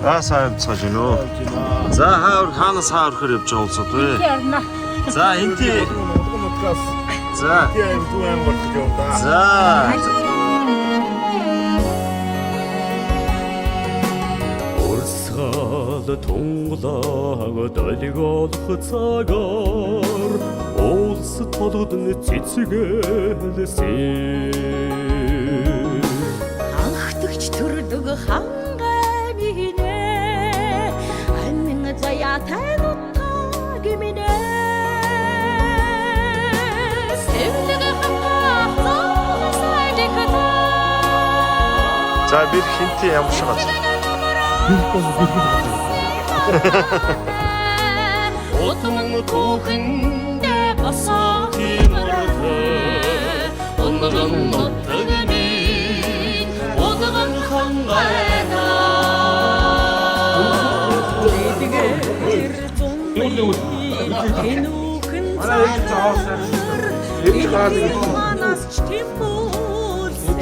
За сайн амцгааж байна уу. За хаа хаанаас хаа өрхөр явж байгаа улсууд вэ? За энти Нутгаас за тийм дүү аймаг болох юм да. за Урсгал тунглаг долгиолох цагаар улс толгод нь цэцгэлсэн. Хангатгч төрдөг хангай минь ээ, амин заяатай нутаг минь ээ. Сэвлэг хатах зоосайлхтай. За би хинти ямар шиг газар. Удман түүхэндээ босоо Тиймэрхүү унган нутаг минь удган хангайна. Эдгээр зунны тэнүүхэн цаар манаас ч тэмүүлсэн.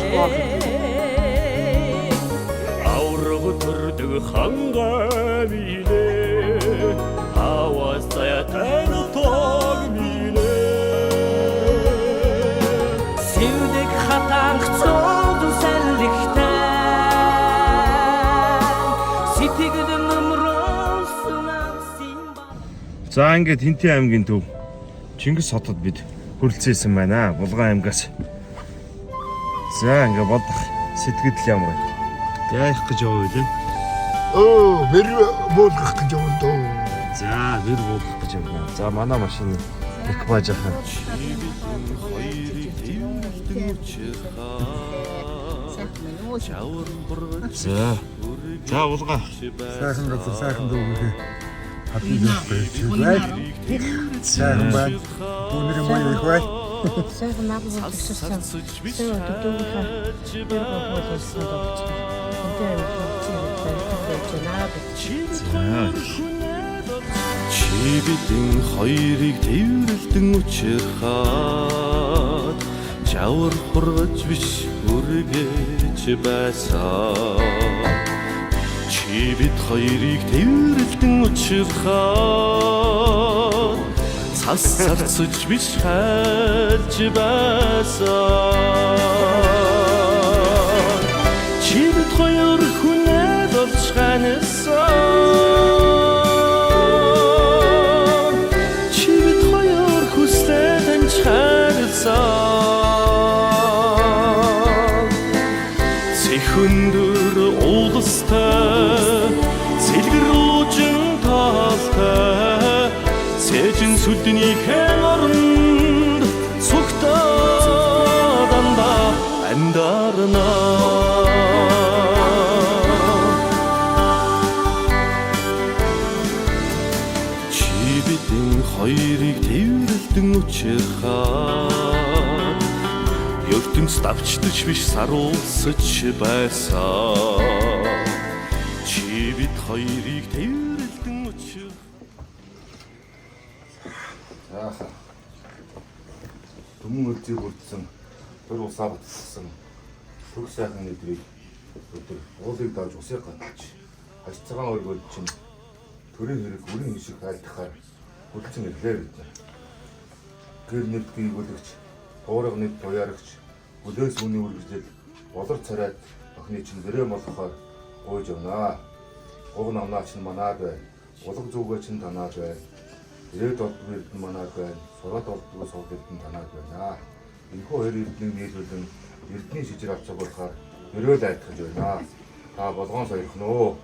Авраг төрдөг хангай минь ээ, аваас заяатай нутаг минь ээ. Сэвдэг хатанх цоодон салхитай сэтгэл нөмрөөсөн амсын ба За ингээд Хинти аймгийн төв Чингис хотод бид хүрэлцээсэн байна. Булган аймгаас. За ингээд бодох сэтгэл ямар вэ? Яах гэж яваа вэ? Өө, бэр буулгах гэж явна дөө. За, бэр буулгах гэж явна. За, манай машины экипажийнхан. Хоёрыг тэмүүлдэн учирхаа чавар бургаж За. За, Булган. Сайхан газар, сайхан дүүгээ. Хатан явах байж. Сайхан байна. Дүүнэрийн муу их бай. Сайхан наадмын төгсөрсөн. Тэр өдөртөөгийнхаа тэр гохолсон догцсон. Энд амжилт барьж байж байна гэж. Чи бидэн хоёрыг тэмүүлдэн учирхаад чавар хургаж биш үргэж байсан. Чи бид хоёрыг тэмүүлдэн учирхаад цас царцж биш хайлж байсан. Чи бид хоёр хүнээ болж ханасан. Чи бид хоёр хүслээ таньж харилсан. Цэхөндөр ууластай цэлгэр уучин талтай цэжин сүлднийхээ оронд цугтаа дандаа андарна. Чи бидэн хоёрыг тэрэлдэн учирхаад ертөнц давчдаж биш саруулсаж байсан. Чи бид хоёрыг тэрэлдэн учир За. Түмэн өлзий бүрдсэн, төр усаа баталсан төр сайхан нэдрийг өдөр уулыг давж усыг гаталж хаж цагаан өргөл чинь төрийн хэрэг бүрийн хишиг айлтгахаар хүрэлцэн ирлээ бид нар. Гэр нэвт гийгүүлэгч, хуурга нэг туяарагч, хүлээс үний үргэлжлэл болор царайд охины чинь гэрээ молохоор гуйж явнаа. Гуг намнаа чинь манаад байна. Улаг зүгээ чинь танаад байна. Ирээд олдгүй эрдэнэ манаад байна. Сураад олдгүй сууд эрдэнэ танаад байна. Энэхүү хоёр эрдэнэг нийлүүлэн эрдний шижир авцаг болохоор өрөөл айлтгаж байна. Та болгоон сойрхон уу.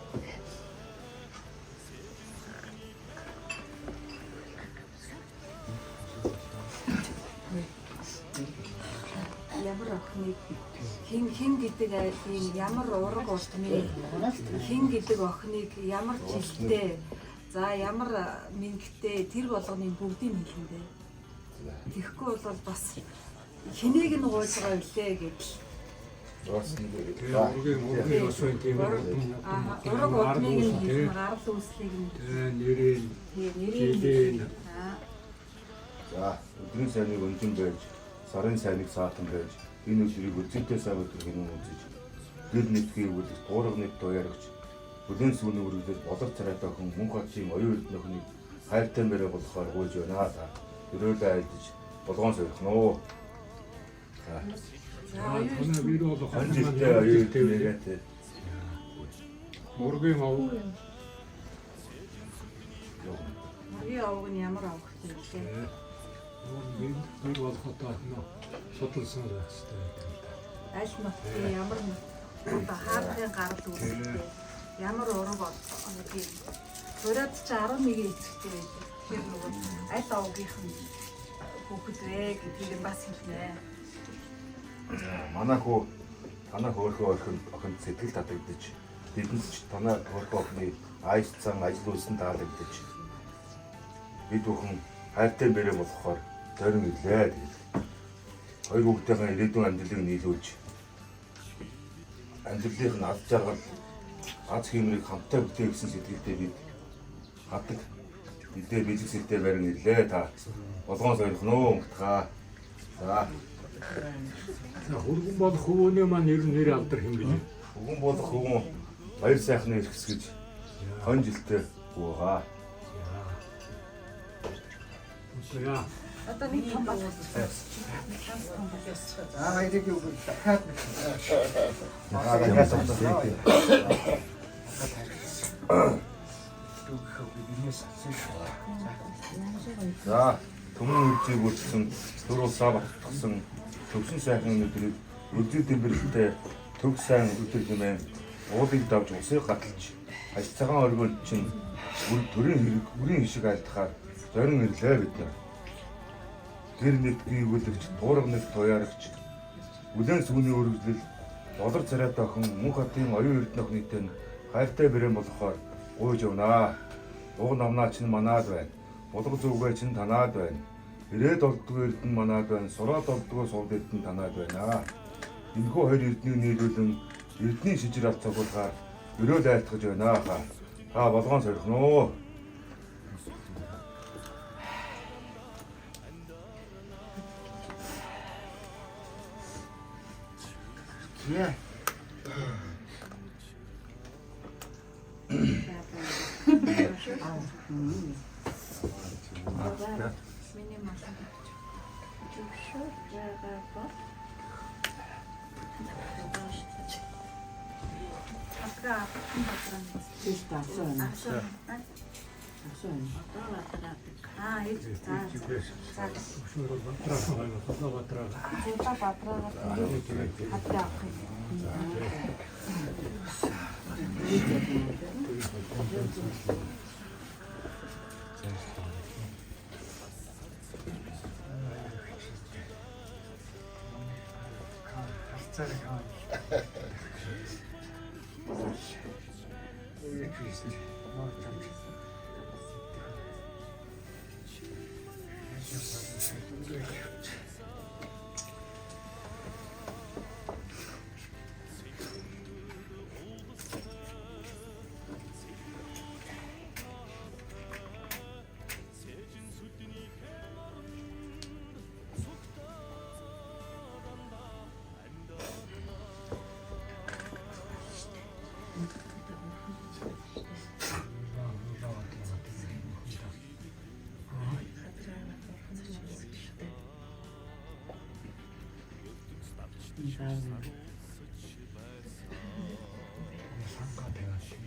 Ямар охиныг хэн хэн гэдэг айлын ямар ураг уртмын хэн гэдэг охиныг ямар жилтэй за ямар мэнгтэй тэр болгоныг бүгдийг хэлэндээ. Тэгэхгүй бол бас хэнийг нь гуйж байгаа вүлээ гэдэл. Бас нэг Ургийн ус байна тийм Аа, ураг уртмыг нь хэлнэ, гарал үүслийг нь нэрийн тэгээ нэрийг нь жилийн хэлнэ. Аа. За, өдрийн сайныг өнжин байж, сарын сайныг саатан байж, энэ өдрийг үзэнтэй сайн өдөр хэмээн үзэж, гэр нэгтгийг үлдэх, дуурга нэг туяарагч, Бүлээн сүүний үргэлжлэл болор царайтай охин мөн хотын оюун эрдэнэ охиныг хайртай мэрэ болохоор гуйж байна та. Ерөөлөө айлдаж болгоон сойрхно уу. За. Танай бэр болох Хонь жилтэй оюун эрдэнэ тэ. Мургийн овг. Мөргийн овг нь ямар овгтой вэ? Бэр болох одоо нөө судалсан байх хэрэгтэй гэдэг л да. Аль нутгийн ямар одоо хаардын гарал үүсэлтэй ямар ураг овгийн Бурайд чи 11 эцэгтэй байдаг. Тэгэхээр нөгөө аль овгийнх нь хүүхэд вэ гэдгийг нь бас хэлнэ. За манай хүү танай хөөрхөн охин охинд сэтгэл татагдаж тэдэнд ч танай хөөрхөн охины айс цан ажил үйлсэн таалагдаж бид бүхэн хайртай мэрэ болохоор зорин ирлээ тэгэл. Хоёр хүүхдийнхээ ирээдүйн амьдралыг нийлүүлж амьдралынх нь аз жаргал аз хиймрийг хамтдаа бүтээх гэсэн сэтгэлтэй бид хадаг бидээ бэлэг сэлтэй барин ирлээ та. Болгоон сойрхно уу унтгаа. За. За хөргөн болох хөвөөний маань ер нь нэр алдар хэн билээ? Хөвгөн болох хөвгөн баяр сайхны эрхэс гэж хонь жилтэй гүйгаа. Одоо яа. Одоо нэг том бол За баярыг өгвөл дахиад нэг. За түмэн үржийг үржсэн, төр улсаа батгсан төвсөн сайхан өдрийг үлзий дэмбэрэлтэй төг сайн өдөр хэмээн уулыг давж усыг гаталж аж цагаан оргиод чинь үр төрийн хэрэг үрийн хишиг айлтахаар зорин ирлээ бид нар. Гэр нэг гүйгүүлэгч, туурга нэг туяарагч, үлэн сүүний өргөжлөл, болор царайтай охин мөн хатын оюун эрдэнэ охинтой нь хайртай брэм болохоор гуйж явнаа. Уг намнаа чинь манаад байна. Булга зүвгээ чинь танаад байна. Ирээд олддгүй эрдэнэ манаад байна. Сураад олддгүй сувд эрдэнэ танаад байна. Энэхүү хоёр эрднийг нийлүүлэн эрдний шижир алт цуглахаар өрөөл айлтгаж байна хаа. Та болгоон сорихно уу? Миний малын Зөвшөөр байгаа бол хадгаа авах бадраа нэг. тийш давсан байна. Авсан байна. Аа ээж за за. Зөвшөөр бол Батраа байна. Хулаа Батраа. Зулаа бадраагаар тэгээд хадгаа авах юм. Сангаа тавиад шиг.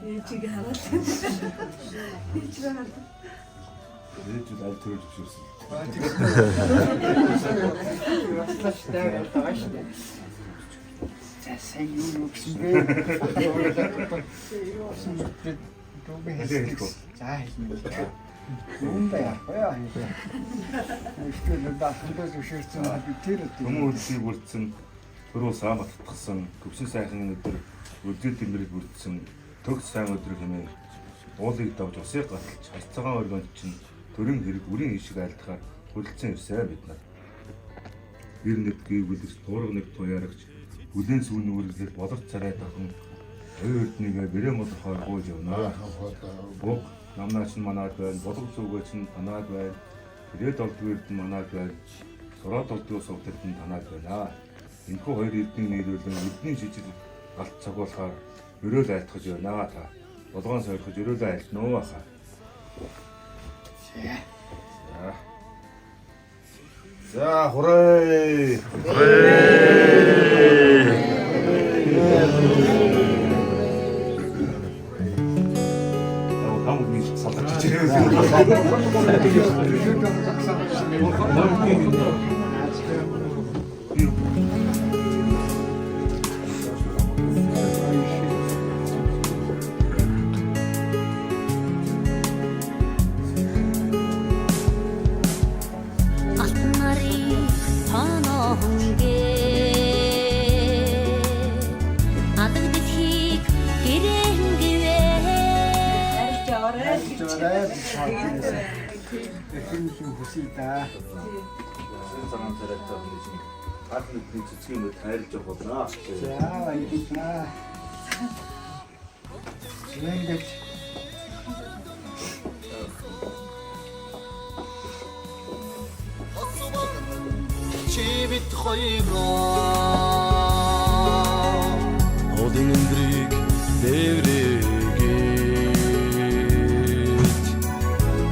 Ээжийг хараад. Ээж хараад. Ээж бол аль төрөж зөвшөөрсөн. За сая юу гэсэн бэ? Юусэн бэ? Дүүгээ хэлэхгүй. За хэлнэ. Юун ба яах вэ? Ихтэй даахандаа зөвшөөрсөн би тэр Хүмүүн хөлсийг бүрдсэн, төр усаа баттгсан, төвсөн сайхан өдөр өдрийн дэмрэл бүрдсэн, төгс сайн өдөр хэмээн уулыг давж усыг гаталж харьцаагаан өргөнд чинь төрийн хэрэг үрийн ишиг айлтгаар хүрэлцэн ирсэн бид нар. Гэр нэг гүйгүүлэгч, туурга нэг туяарагч, бүлээн сүүн үүргэлэл болор царай дахин оюун эрдэнийгээ бэрэн болохоор гуйж явна. Буг намнаа чинь манад байна, болго зүгээ чинь танаад байна, тэрээд олдгүй эрдэнэ манад байна, сураад олдгүй сувд эрдэнэ танаад байна. Энэхүү хоёр эрдэнэ нийлүүлэн эдний шижил галт цогуулахаар өрөөл айлтгаж байна та. Болгоон сойрхож өрөөлөө айлтна уу хаа. За. За хурээ. Хурээ. Там үний салгаж чирээ. Алтан нарыг тоноонгээ Адаг дэлхийг гэрэн гэвээ. Арилж яваарай гэж. Хэн юм хүсье да. Цагаан царайтай хүн чинь гал нүдний цэцгийн нүд хайрлж явах боллоо. За баярлалаа. Ингээд Чи бид хоёроо Уулын өндрийг дээврэгээд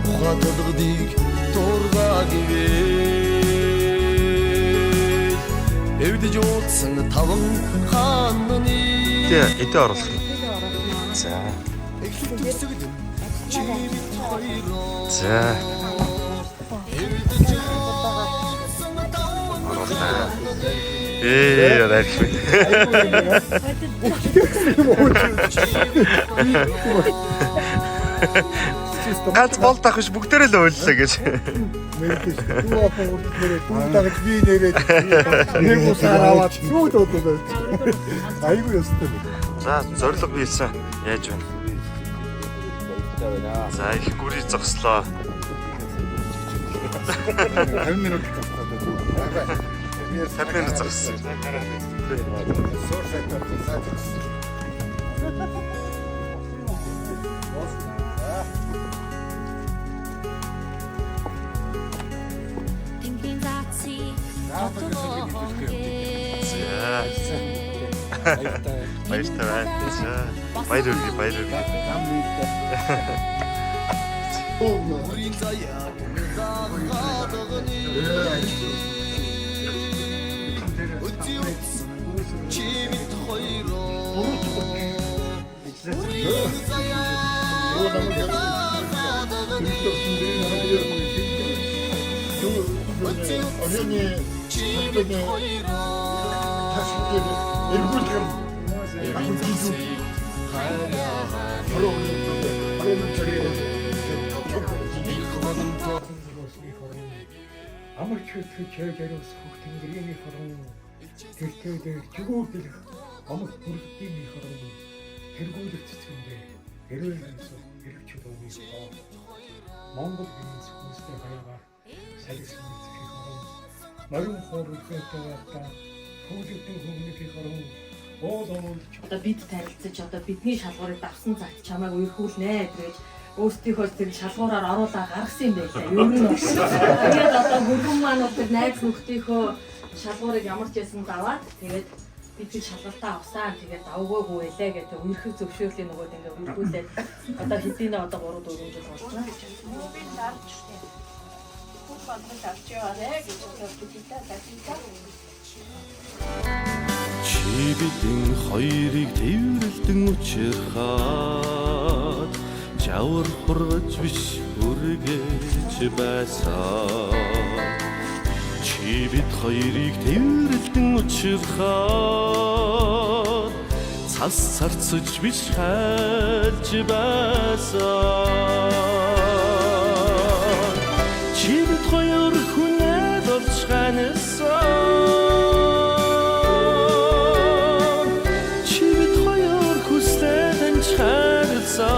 Ухаа тулгадыг тургаа гэвэл Эвдэж уулзсан таван хааны Тэ эдээ оруулах юм. За. Чи бид хоёроо За. Эвдэж уулзсан таван Оруулаа. Ээ, арих. Ганц бол дах биш бүгдээрээ л уйллаа гэж. мэдээж дүү апан урд нэрээ дүү дагаж би нэрээ нэг усаар аваад сүйд удаа. Айгүй ёстой. За, зориг биелсэн. Яаж байна? За, их гүрий зогслоо. 50 минут зогсоод байна. 50 минут зогссон. Суур сайтар цаа зогссон. Тэнгэрийн заацыг тоноонгээ. За. Баяртай байна. За. Баяр хүргэе, баяр хүргэе. Бүрийн заяаг дагаадганы Өдий утсан чи бид хоёроо Бүрийн заяаг дагаадганы Өдий утсан чи бид хоёроо Амар чөтгөж чойж ариусгах тэнгэрийн их орон тэртээ дээр чигүүр дэлэх омог бүрдийн их орон тэргүүлэх цэцгэндээ эрүүл мэндсөх эрх чөлөөний хоо Монгол гэрийн хүмүүстэй хаягаар салгисан эцэг их орон морин хоор үлгээтэй байхдаа хөвлөгдөн хүмүүний их орон уул уул Одоо бид тарилцаж одоо бидний шалгуурыг давсан цагт чамайг үерхүүлнэ гэж өөрсдийнхөө тэр шалгуураар оруулаа гаргасан юм байлаа. Ер нь бол. Тэгээд одоо бүрэн маань бол тэр найз нөхдийнхөө шалгуурыг ямар ч байсан даваад тэгээд бид тэр шалгалтаа авсан. Тэгээд давгаагүй байлаа гэдэг үерхэх зөвшөөрлийн нөгөөд ингээ үерхүүлээд одоо хэдийнэ одоо 3 4 жил болж байна гэж. Би дарж бүх болгол авч яваарэ гэж боддог. Чи бидэн хоёрыг тэврэлдэн учирхаад Жавар хургаж биш үргэж байсан. Чи бид хоёрыг тэврэлдэн учирхаад Цас царцаж биш хайлж байсан. Чи бид хоёр хүнээ болж ханасан. Чи бид хоёр хүслээ таньж харилцсан.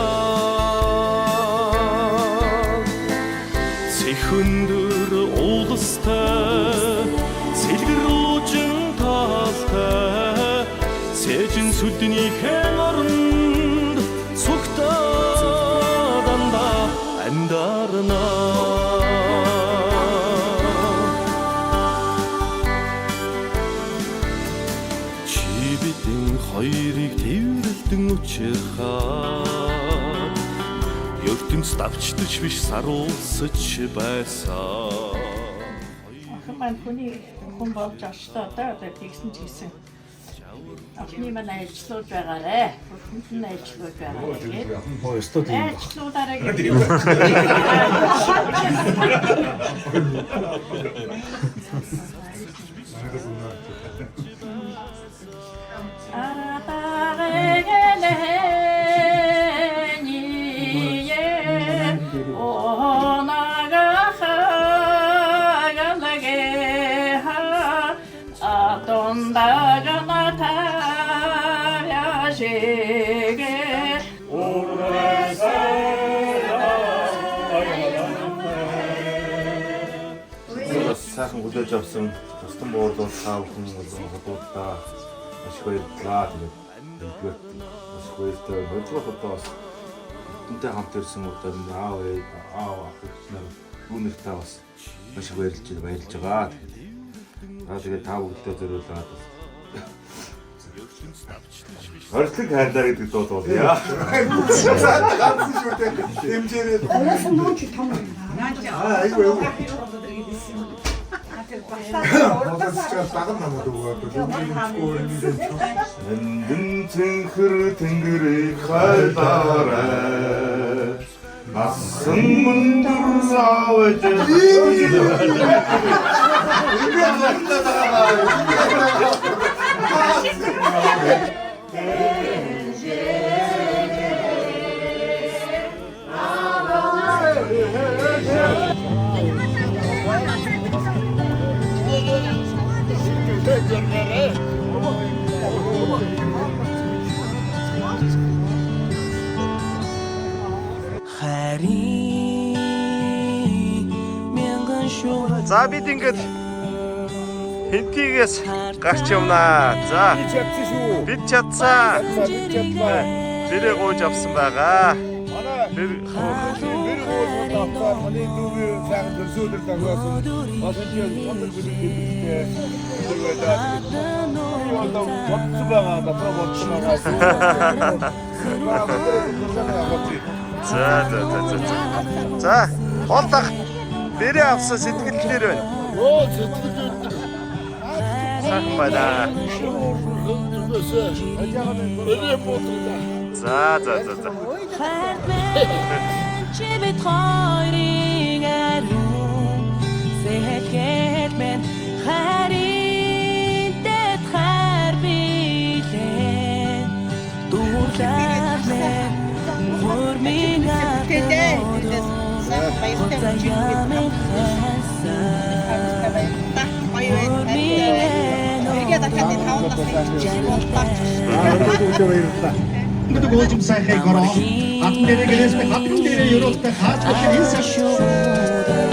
Цэхүндүр ууластай, цэлгэр уучин таалтай, цэжин сүднийхэн оронд цугтаа дандаа андарна. Чи бидэн хоёрыг тэрэлдэн учирхаад ертөнц давчдаж биш саруулсаж байсан. Охин маань хүний хүн болж очлоо доо, одоо тэгсэн ч гэсэн. Охины маань ажиллуулж байгаарэ. Хүнд нь ажиллуулж байгаарэ. Оо, ёстой тийм баг. Ажиллуулаарай гэдэг. Бас сайхан хүлээж авсан тусдан буурлууд та бүхэн болон худуудаа маш их баярлалаа. Тэгээд нэгдүгээр маш их баяртай. Хоёрдугаар удаа бас бидэнтэй хамт ирсэн удаа минь аав ээж, аав ах эгч нар дүү нартай бас маш их баярлж баярлж байгаа. Тэгээд за тэгээд та бүгдээ зориулаад бас Орчлог хайрлаа гэдэг дуу дуулъя. Ганцхан шүү дээ. Дэмжээрэй. Ууссан дүү чи том юм. Аа, айгүй айгүй. Монголч даган намууд өгөөд дэмжихгүй юм. Эндэн цэнхэр тэнгэрийг хайлаарай. Насан мөндөр заавж. Хайрын мянган шуурга. За, бид ингээд Хэнтийгээс гарч явнаа. За. Би чадсан шүү. Бид чадсан. Бид чадлаа. Бэрээ гуйж авсан байгаа. Манай Тэр бэр гуйж авсан. Манай дүүгийн сайхан төрсөдөр дагуулсан. Бас энэ чондог бүлэг дэвтэй. Тэр байлаа. Би одоо бодсон байгаа. Дотроо бодсон байгаа. За за за за за. За, болдох бэрээ авсан сэтгэл дээр байна. Оо, сэтгэл Сайхан байна. За за за за. Чи бид хоёрын ариун сэтгэл минь хайрын дэд хайр билээ. Дуурлаа мэн хурмын Гэдэг уулзам сайхыг ороо. Гадна дээрээ гэрээс гадна дээрээ ерөөлтэй хааж болох энэ сайхан.